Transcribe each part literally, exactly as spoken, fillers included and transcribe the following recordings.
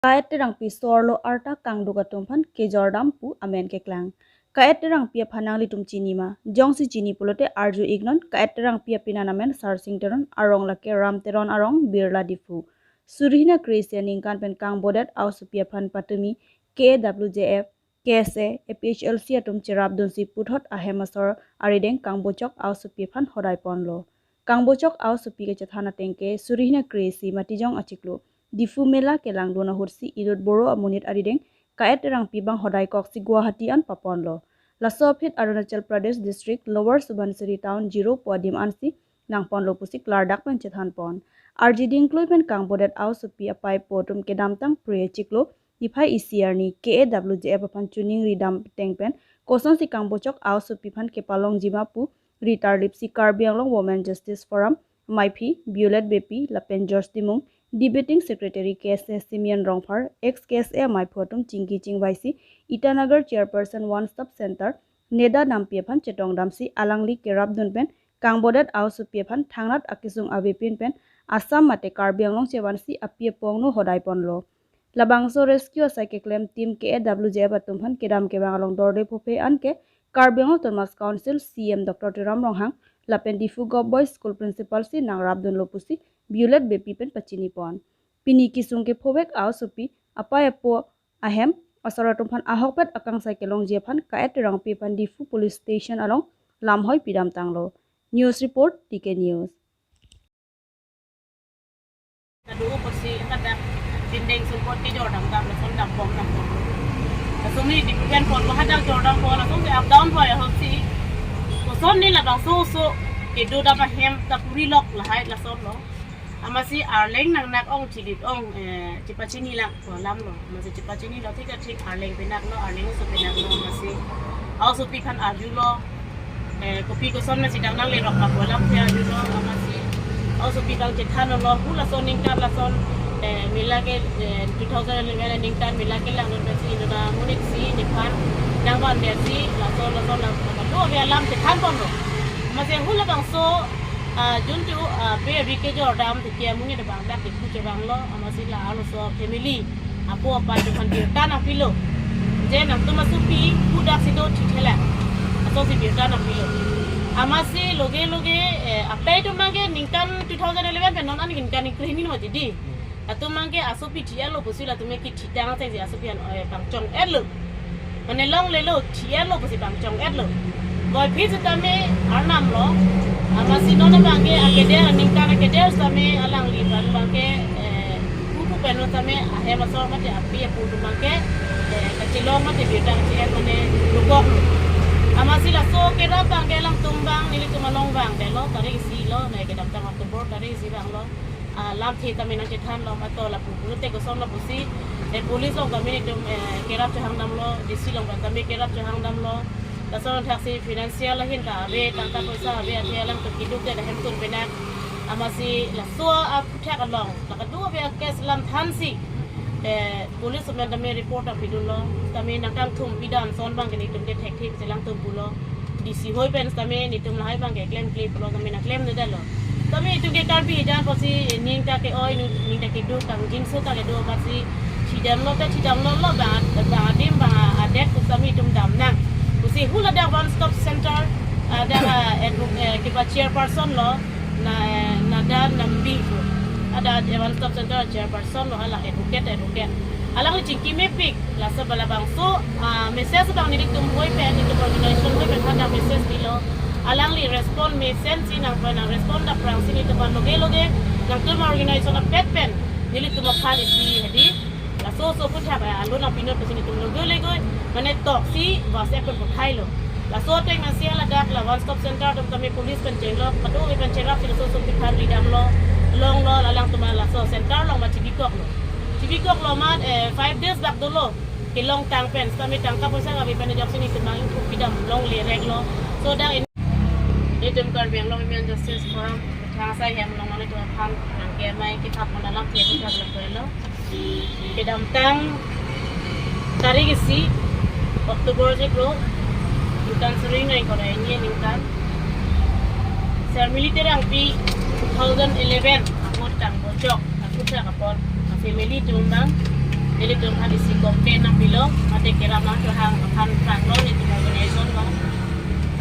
Ka-et Terangpi so-arlo arta kangduk atum aphan kejordam pu amen keklang. Ka-et Terangpi aphan nanglitum chini ma? Jongsi chini pulote arju iknon, Ka-et Terangpi apenan amen Sarsing Teron, arong lake Ram Teron arong, Birla, Diphu. Suri hini kre-isi aningkan pen kangbodet aosopi aphan patumi K A W J F, K S A, A P H L C atum cherapdunsi puthot ahem asor arideng kangbochok aosopi aphan hodai ponlo. Kangbochok aosopi kachethan ateng ke suri hini kre-isi Matijong achiklo Diphu Mela kelangdun ahutsi inut Boro amonit arideng Ka-et Terangpi abang hodai koksi Guwahati an paponlo. Laso aphi Arunachal Pradesh District, Lower Subansiri Town, Ziro pu adim ansi nangponlo pusi klardak pen chethan pon. Arjiding klui pen kangbodet aosopi apei apo atum kedamtang Phre achiklo niphai isi arni K A W J F aphan choningri dam ateng pen kosonsi kangbochok aosopi aphan kepalongji ma pu ri tarlipsi Karbi Anglong Women Justice Forum amaiphi Violet Beypi lapen George Timung, Debating Secretary K S A Simeon Rongphar, ex K S A amaiphu atum chingki chingvaisi Itanagar Chairperson One Stop Center Neda Nampi aphan chetongdamsi alangli kerapdun pen kangbodet aosopi aphan thangnat akesung avepin pen Assam mate Karbi Anglong chevansi api apo angno hodai ponlo. Labangso rescue asai keklem team K A W J F atum aphan kedam kevang along dorde phophe anke Karbi Anglong Autonomous Council C E M Doctor Tuliram Ronghang lapen Diphu Govt Boys School Principal si nangrapdunlo pusi Violet Beypi pen pachini pon. Pini kesung kephovek aosopi apei apo ahem asor atum aphan ahokpet akangsai kelongji aphan Ka-et Terangpi aphan Diphu Police Station along lamhoi pidamtanglo. News report, T K News. Kadu pusi kadak bindeng sumpot kejordam dam lason dam bom dam bom. Lason ni di pen pon hadak jordam pon lason si up down pon ya hosi. Lason ni labangso oso kedo dam ahem ta puri lok lahai lasonlo. Amatsi arleng nangnak ong chilip ong, eh, chepachini lang pu alamlo. Amatsi chepachinilo, thik ta thik arleng penaklo, arleng oso penaklo, amatsi aosopi aphan arjulo. Eh, kopi koson ma sidang nanglerok ma pu alamthe arjulo, amatsi aosopi abang chethanlo, hu lason ningkan lason, eh, Mela ke, eh, two thousand eleven aningkan Mela kelangdun pensi inut amonit si nephan nangvanversi lason lason lason lason do ave alam chethan ponlo. Amatsi hu labangso, ah, juntu, ah, pe ri kejordam ke amonit abang dak Diphu chevanglo, amatsi la arloso family apo apei atum aphan birta nangpilo. Je nangtum asopi pu daksi do thithela. Lasonsi birta nangpilo. Amatsi loge loge, eh, apei atum abang ke ningkan two thousand eleven pen non an ningkan kre hini hoji di. Latum abang ke asopi thi-etlo pusi latum ke kithidang ateng si asopi an, eh, pangchong-etlo. Mane longlelo, thi-etlo pusi pangchong-etlo. Voiphit sitame arnamlo. Amatsi non abang ke akeder aningkan akeder sitame alangli abang abang ke, eh, pu pu pen sitame ahem asor mate api apo atum abang ke, eh, kachelong mate birta kache-et mane dokoklo. Amatsi laso kerap abang ke alangtum abang nelitum along vangdetlo, tarik isi lo, nai kedamtang October tarik isi vanglo. Ah, lamthe tame nangchethanlo, mato lapu pulote kosonlo pusi, eh, police along tame netum, eh, kerap chehangdamlo, D C along tame kerap chehangdamlo. Lason thaksi financial ahin ta ave, tangka poisa ave, athe alangtum keduk det ahem tun penak. Amatsi laso aphuthak along, la kadu ave a-case alam thansi, eh, police amen tame report ta pidunlo, tame nangkangthum pidam ason abang ke netum ke thekthe si alangtum pulo. D C hoi pen sitame netum lahai abang ke klemkle pulo tame nangklemnedetlo. Tame itum ke Karbi ejang pusi ning ta ke-oi, ning ta keduk, kangjinso ta kedo pusi thidamlo ta thidamlo lo, bang, bang adim bang adet pu sitame itum damnang. Pusi hu ladak One Stop Center, ah, dak, ah, advo-, eh, kipa chairperson lo, na, eh, Nada Nambi pu. Ada One Stop Center chairperson lo, hala advocate, advocate. Alangli chingki mepik, laso labangso, ah, message abang nelitum hoi pen, nelitum organization hoi pen hadak message pilo. Alangli respond mesensi nang, nang respond aphrangsi nelitum loge loge nangtum organization apet pen nelitum aphan isi hedi. Laso oso aphuthak, eh, alun apinot pusi nelitum loge loge mane toksi WhatsApp pen puthailo. Laso ateng ansi ladak la One Stop Center atum tame police pen chenglo, kadu pen cherapsi laso oso aphan ridamlo, longlo, alangtum laso center along ma chibikoklo. Chibikoklo ma, eh, five days bak dolo. Kelongtang pen, sitame tangka poisa kave pen ajoksi netum abang ingthum pidam longlereklo. So dak in, netum Karbi Anglong Women Justice Forum thangsai hem along netum aphan nangkemai kethap mon alamthe kethap lapuelo. Kedamtang tarik isi October chiklo, ningkan suri ingkoi ra hini aningkan, Sir Military Angpi two thousand eleven ahut kangbochok aphuthak apot a-family atum abang Nelitum aphan isi complaint nangpilo, mate keram nangkehang aphan pranglo nelitum organization along.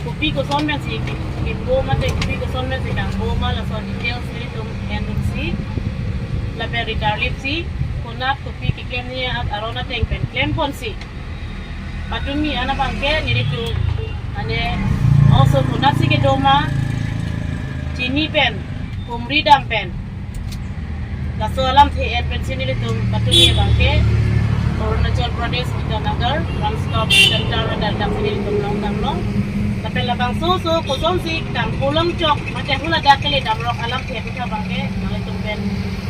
Kopi koson pensi kimbo mate kopi koson pensi damboma laso details nelitum endunsi. Lapen Rita Lip si, konat kopi keklem ni at aron ateng pen klemponsi. Patumi an abangke nelitum ane oso konatsi kedoma chini pen, humri dam pen. Laso alamthe en pensi nelitum patumi abangke Arunachal Pradesh Itanagar One Stop Center hadak dak si nelitum longdamlo. Lapen labangso oso kosonsi kangkolong chok mate hula dak kele damrok alamthe aputhak abangke nanglitum pen,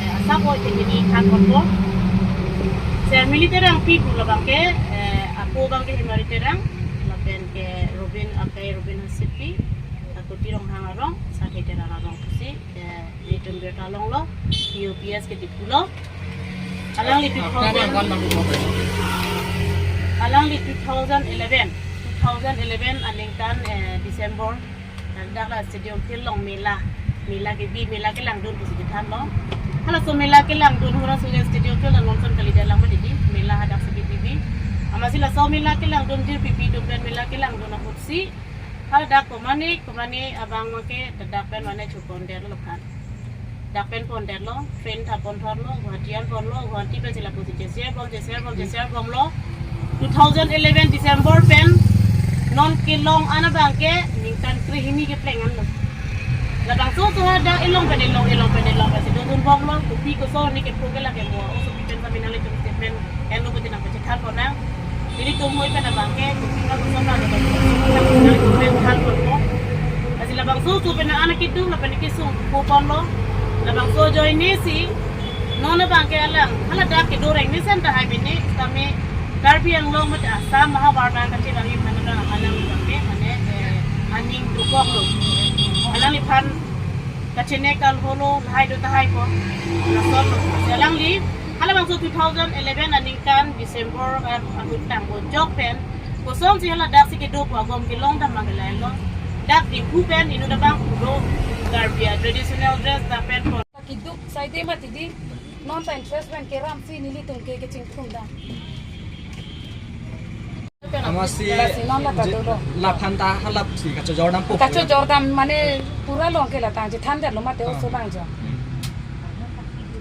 eh, asap oi thekini thanponpo. Sir Millie Terangpi pu labangke, eh, apo abangke Hemari Terang, lapen ke Robin, akai Robin Hansepi, Kakuti Ronghang arong, Sathe Terang arong pusi, eh, nelitum birta longlo, P O P S ke Diphu lo. Alangli two thousand, alangli two thousand eleven, two thousand eleven aningkan, eh, December, dak la stadium field along mela, mela kebi, mela kelangdun pusi chethanlo. Halaso mela kelangdun hura suya stadium field along non son kalidet lang ma didi, mela hadak si kebi. Amatsi laso mela kelangdun jirpi pi atum pen mela kelangdun ahutsi, hadak komane, komane abang make dak pen mane chupondetlo kan. Dak pen pondetlo, train ta ponthorlo, Guwahati an ponlo, Guwahati pensi lapusi J C R bom, J C R bom, J C R bomlo. Two thousand eleven December pen non kelong an abangke ningkan krehini kepleng anlo. Labangso oso hadak elong pen elong, elong pen elong pensi dodunbomlo, kopi koson ni kepo ke lake mo, oso pi pen kami nanglitum statement enlo kuti nangpachethanpon nang. Nelitum moi pen abangke, kopi ma koson ma nanglitum pen thanponpo. Lasi labangso oso pen anak kedung lapen kesung koponlo. Labangso ajoinesi non abangke alang, hala dak kedo reng ni center hai bini, kami Karbi Anglong mate Assam mahabar nang kachevangji aphan alang abangke, mane, eh, aning dokoklo. Alangliphan kachene kalholo, lahai do tahai ko. Lasonlo. Alangli, halabangso two thousand eleven aningkan December, eh, ahut tangbo jok pen, kosonsi hala dak si kedo pu agom kelongdam ma kelailo. Dak Diphu pen inut abang pulo, Karbi a traditional dress dak pen pon. Keduk saide mati di, non ta interest pen keramsi nelitum ke kechingthum dam. Amatsi lasi non la je-, kadolo. Laphan ta halap si kachojordampo. Kachojordam mane pura long ke la tang chethandetlo mate, ah, oso bang jo. Hmm.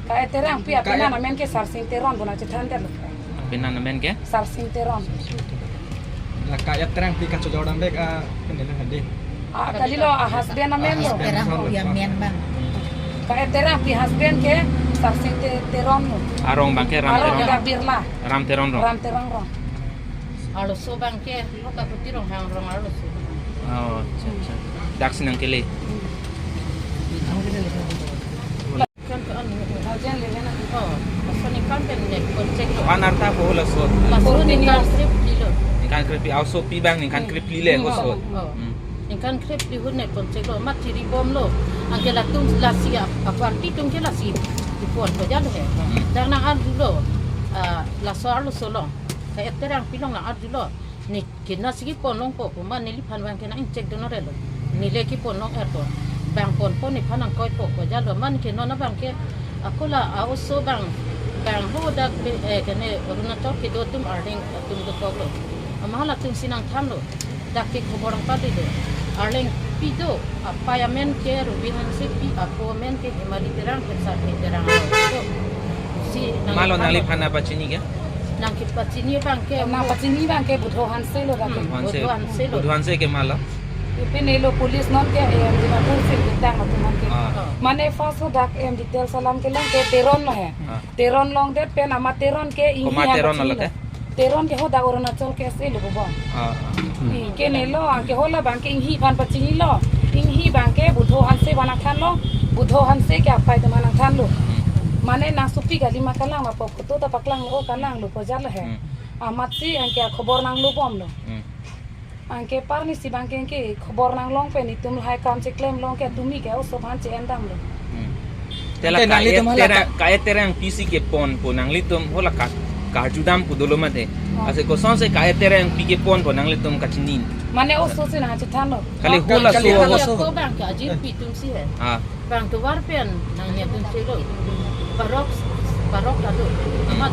Ka-et Terangpi, ka-et, apenan amen ke Sarsing Teron pu nangchethandetlo. Apenan amen ke? Sarsing Teron. La ka-et Terangpi kachojordam bek, ah, pen dele hadi. Ah, kalilo, ah, husband amen lo. Ah, husband Terangpi amen bang. Ka-et Terangpi husband ke Sarsing Te-, Teron lo. Arong abangke Ram Teron. Arong dak Birla. Ram Teron rong. Ram Teron rong. Arloso abangke, Kakuti Ronghang arong arloso. Oh, acha, acha. Dak si nangkele. Kan ke an, oh, laso ningkan pen ne, konsek lo. An arta po laso. Laso ningkan krephli lo. Ningkan krephli, oso pi abang ningkan krephli le, hmm, oso. Oh. Hmm. Ningkan krephli ahut ne konsek lo, mat chiri bomlo. Anke latum lasi ap-, aparty atum ke lasi kepon ko jalo he. Hmm. Dak nang-arjulo, ah, laso arloso along. Ka-et Terangpi along nang-arjulo. Ne kena si kepon longpo pu ma neliphan abangke nang-ingchek dun orelo. Nele kepon long-etpo. Bang ponpo nephan nangkoipo ko jalo, mane ke non abangke ako la a-oso bang, bang ho dak be, eh, kene Arunachal kedo atum Arleng atum dokoklo. Amat halatum si nangthanlo. Dak ke khobor nangpadilo. Arlengpi do, apei amen ke Ruby Hansepi, apo amen ke Hemali Terang, ke Sarpi Terang. Si nang malo thanlo. Nangliphan nangpachini ke? Nangkepachini abangke. Nangpachini abangke Budho Hanse lo dak ke. Hmm, Hanse. Budho Hanse lo. Budho Hanse ke malo? Ipi nelo police non ke, eh, Dimapur si ketang atum ke. Ah. Mane first ho dak em details alam kelang ke Teron lo he. Ah. Teron longdet pen amat Teron ke inghi. Koma Teron lo ke? Teron ke ho dak Arunachal ke ase lo bo. Ah, ah. Hmm. Ke nelo, anke ho labangke inghi aphan pachinilo. Inghi abangke Budho Hanse aphan nangthanlo. Budho Hanse ke apei atum aphan nangthanlo. Hmm. Mane nangsopi gali ma kalang lapo, photo ta paklanglo, o kalanglo pu jalo he. Hmm. Amatsi anke akhobor nanglobomlo. Hmm. Anke arnisi abangke anke khobor nanglong pen itum lahai akam cheklem long ke tumi ke oso aphan che-endamlo. Hmm. Te la ka-et Terang, ka-et Terangpi si keponpo nanglitum hala ka, karjudam pu dolo mate. Oh. Ase kosonsi ka-et Terangpi keponpo nanglitum kachini? Mane oso si nangchethanlo. Kali, oh, halaso, kali halaso. Ako abangke ajirpi atum si he. Ah. Bang tovar pen nangnetum selo. Parok, parok ta do. Amat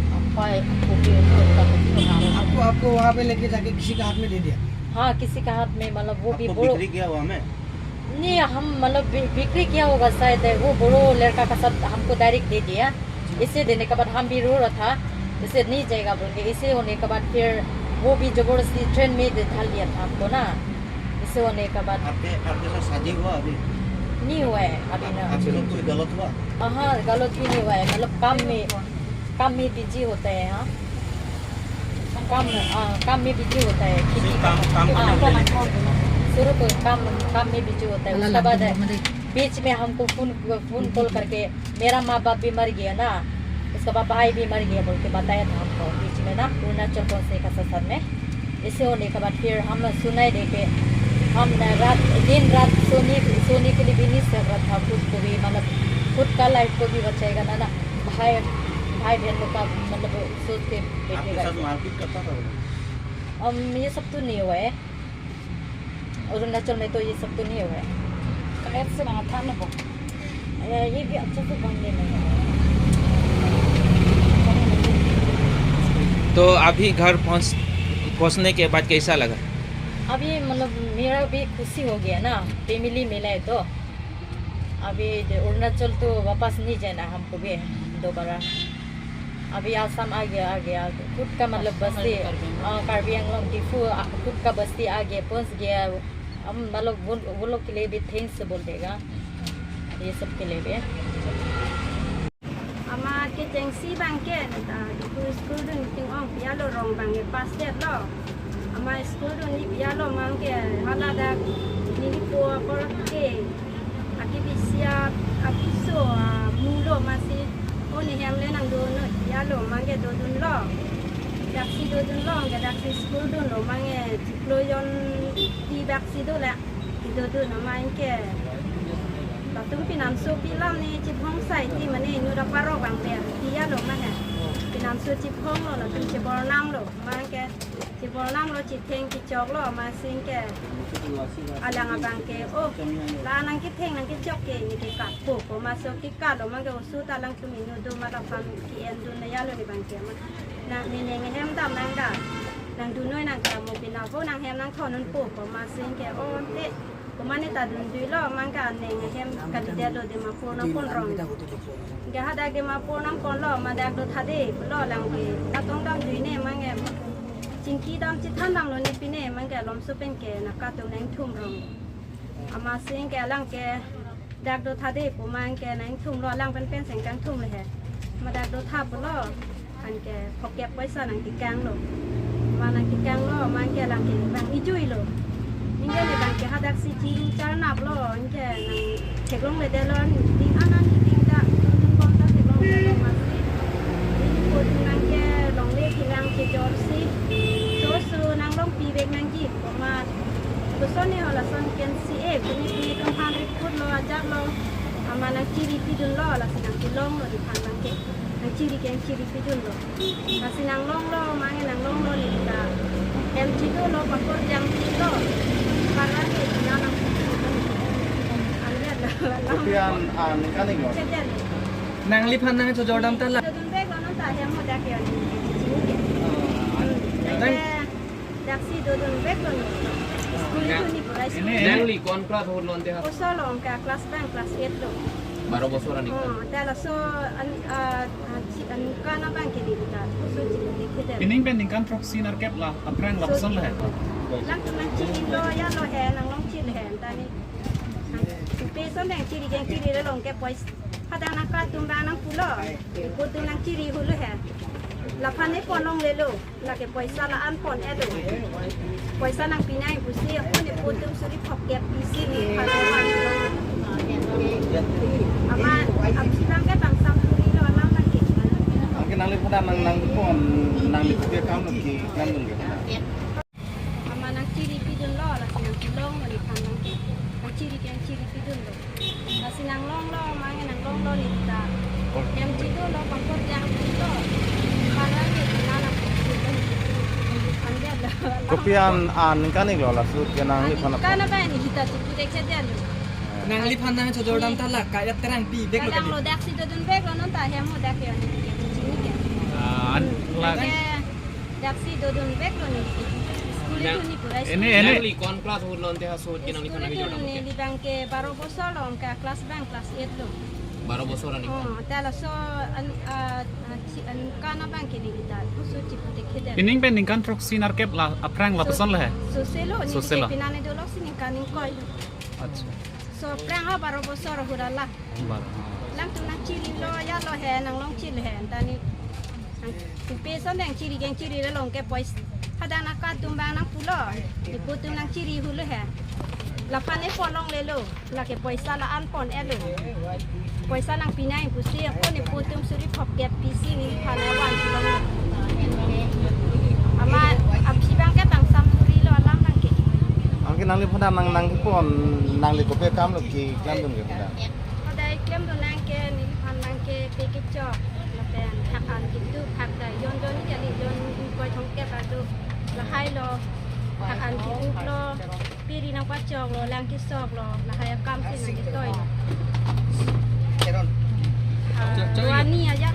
आपका, आपको भी उनको उनका कुछ नहीं होगा। आपको आपको वहाँ पे लेके जाके किसी का हाथ में दे दिया? हाँ, किसी का हाथ में, मतलब वो भी आपको बोरो बिक्री किया हुआ में? नहीं, हम मतलब बि- बिक्री किया होगा शायद, वो बोरो लड़का का साथ हमको डायरेक्ट दे दिया। इसे देने के बाद हम भी रो रहा था, इसे नहीं जाएगा बोल के। इसे होने के बाद फिर वो भी जबरदस्ती ट्रेन में डाल दिया था हमको ना। इसे होने के बाद आपके आपके साथ शादी हुआ अभी? नहीं हुआ है अभी ना। आपके साथ कोई गलत हुआ? हाँ, गलत भी नहीं हुआ है, मतलब काम में, काम में बिजी होता है। हाँ, काम, हाँ, काम में बिजी होता है, खेती सिर्फ काम- काम हाँ, करने के लिए? शुरू तो काम, काम में बिजी होता है। उसके बाद बीच में हमको फोन, फोन कॉल करके, मेरा माँ बाप भी मर गया ना, उसके बाद भाई भी मर गया बोल के बताया था हमको बीच में ना, अरुणाचल पहुँचने का सफर में। ऐसे होने के बाद फिर हम सुनाई दे के हम न रात, दिन रात सोने, सोने के लिए भी नहीं सक रहा था खुद को भी, मतलब खुद का लाइफ को भी बचाएगा ना, ना भाई, भाई बहन लोग का मतलब सोच के बैठे आपके साथ बैठे। मारपीट करता था वो? हम ये सब तो नहीं हुआ है, अरुणाचल में तो ये सब तो नहीं हुआ है। Kahetse bang athan na bo. ये भी अच्छा से बन लेना है। तो अभी घर पहुंच पहुंचने के बाद कैसा लगा? अभी मतलब मेरा भी खुशी हो गया ना, फैमिली मिला है तो। अभी अरुणाचल तो वापस नहीं जाना हमको भी दोबारा। अभी आसाम आ गया, आ गया। खुद का मतलब बस्ती, हाँ, कार्बी आंगलोंग, डिफू, आ, खुद का बस्ती आ गया, पहुंच गया। हम मतलब वो, वो लोग के लिए भी थैंक्स बोल देगा, ये सब के लिए भी। Amat kechengsi abangke neta Diphu school dun ching-ong pi-alo, rong abangke pass detlo. Amat school dunji pi-alo abangke haladak neli po apor ke akibisi apiso amulo, amatsi o nehem le nangdunnon pi-alo abangke dodunlo. Daksi dodunlo, anke daksi school dunlo abangke chiklo jonti daksi dolang. Dodun amat anke latum pinamso pi alam ne chiphong sai ti, mane inut apar rok abang ber pi-alo amat he. Pinamso chiphonglo, latum chibornamlo amat anke. Chibornamlo, chitheng kechoklo, amatsi anke alang abangke, "Oh, la nangkitheng nangkechok ke neke kapo," pu amatsi kekalo abangke, oso ta alangtum inut do amat aphan ke-endun nang-alo ne abangke amat. Nang ne neng ahem dam nang da. Nangdunnoi nang kamo pina vo nanghem nangthondunpo pu amatsi anke, "Oh, te." Pu amat neta dunduilo, amat anke aneng ahem kalidetlo Dimapur nangponrong. Anke hadak Dimapur nangponlo, amat dak do tha de pulo, alangke natong damdui ne amat anke. Chi Ingki dam chethan damlo ne pine, mangke alomso pen ke nangkatong nangthum rong. Amatsi ke alang ke dak do tha de pu mangke nangthum lo, alang pen pen seng kangthum le he. Ma dak do tha pulo, anke phokep poisa nangkekang lo. Ma nangkekang lo, mangke alang ke bang ijui lo. Ingke ne bang ke hadaksi chiru charnap lo, ingke nangtheklongledetlo, ding anan ding ta, dun bom ta theklongledetlo amatsi. Ding po ding nangke longle kilang kejorsi. So so nanglongpi vek nangji, komat. Koson ne hala son ken si e, puni puni kemphan riput lo, ajak lo. Amat nangchiri pidun lo, lasi nangkelonglo, diphan nangke. Nangchiri ke nangchiri pidun lo. Lasi nanglonglo, mangke nanglonglo, lita. Hem chido lo, pakor jang chido lo. Parang ke, tina nang. Andiat lo. Kopi an, an, kaning lo. Kejang. Nangliphan nangchojor dam ta la. Dodun vek lo non ta hem mo dak ya. Dang. Daksi dodun vek lo non. School Nang- itu ni pura school. Nangli ko-an class ahut non te ha? Bosor lo, anke class bang, class eight lo. Baro bosor ani. Oh, ta laso an, ah, ah, chi, an kana bang ke di ta. Oso chi di ke ta. Pining pen ningkan throksi nerkep la, aphrang lapuson le he. Langtum nangchiri lo, ya lo he, nanglongchiri he, tani. Peso nangchiri, nangchiri le long ke pois. Hadak nangkatong bang nangpulo. Ipo tu nangchiri hulu he. Laphan ne pon longlelo. Lake poisa la-an pon-et lo. Poisa nangpi nang pusi, ako ne po atum suri phokep pisi ne, phalu man. Amat, aphi bang ke bang samsuri lo alam nangke. Anke nangliphan nang, nangpon, nangli kopi akam lo ke, nangdun ke. Amat nangchiri pidun lo, lasi nangkelonglo, liphan nangke. Nangchiri ke nangchiri pidun lo. Lasi nanglonglo, mangke nanglonglo, lita. Hem chido lo, pakor jang chido lo. Parang ke, tina nang chido lo. Andiat lo. Kopi an, an ningkan ik lo, laso ke nangliphan aphan. Kana ba ni kita chipu dek saja lo. Nangliphan nangchojor dam ta la, kaya terang pi, dek lo. Kadang lo daksi dodun vek lo non ta hem mo dak ya ni. Ah, an, la. Oke. Daksi dodun vek lo ne. School itu ni pura. Ini, ini. Nangli ko-an class ahut non te ha so ke nangliphan nangchojor dam? School itu ni bang ke baro bosor lo, anke class bang class eight lo. Baro bosor ani. Oh, ta laso an, ah, ah, chi, an kana bang ke ni ta. Oso chipu te ke ta. Pining pen ningkan throksi nerkep la, aphrang lapuson le he. So se lo, ni so se lo. Pina ne dolo si ningkan ingkoi lo. Acha. So aphrang ha baro bosor ahut la. Bar. Langtum nangchiri lo, ya lo he, nanglongchiri he, tani. Nang, peso nangchiri, nangchiri le long ke pois. Hadak nangkatong bang nangpulo. Ipo tu nangchiri hulu he. Laphan ne pon longlelo. Lake poisa la-an pon-et lo. Poisa nangpi nang pusi, ako ne po atum suri phokep pisi ne phan awan long. Amat, aphi bang ke bang samsuri lo alam nangke. Anke nangliphan nang, nangpon, nangli kopi akam lo ke, klemdun ke pada. Hadak klemdun nangke, neliphan nangke, pe kechok, lapen thak an kedo, thak ta, jon jon ni kali, jon ingkoi thomkep adu, lahai lo, thak an kedo lo, piri nangpachok lo, lang kesok lo, lahai akam si nangketoi lo. Ah, wani aja.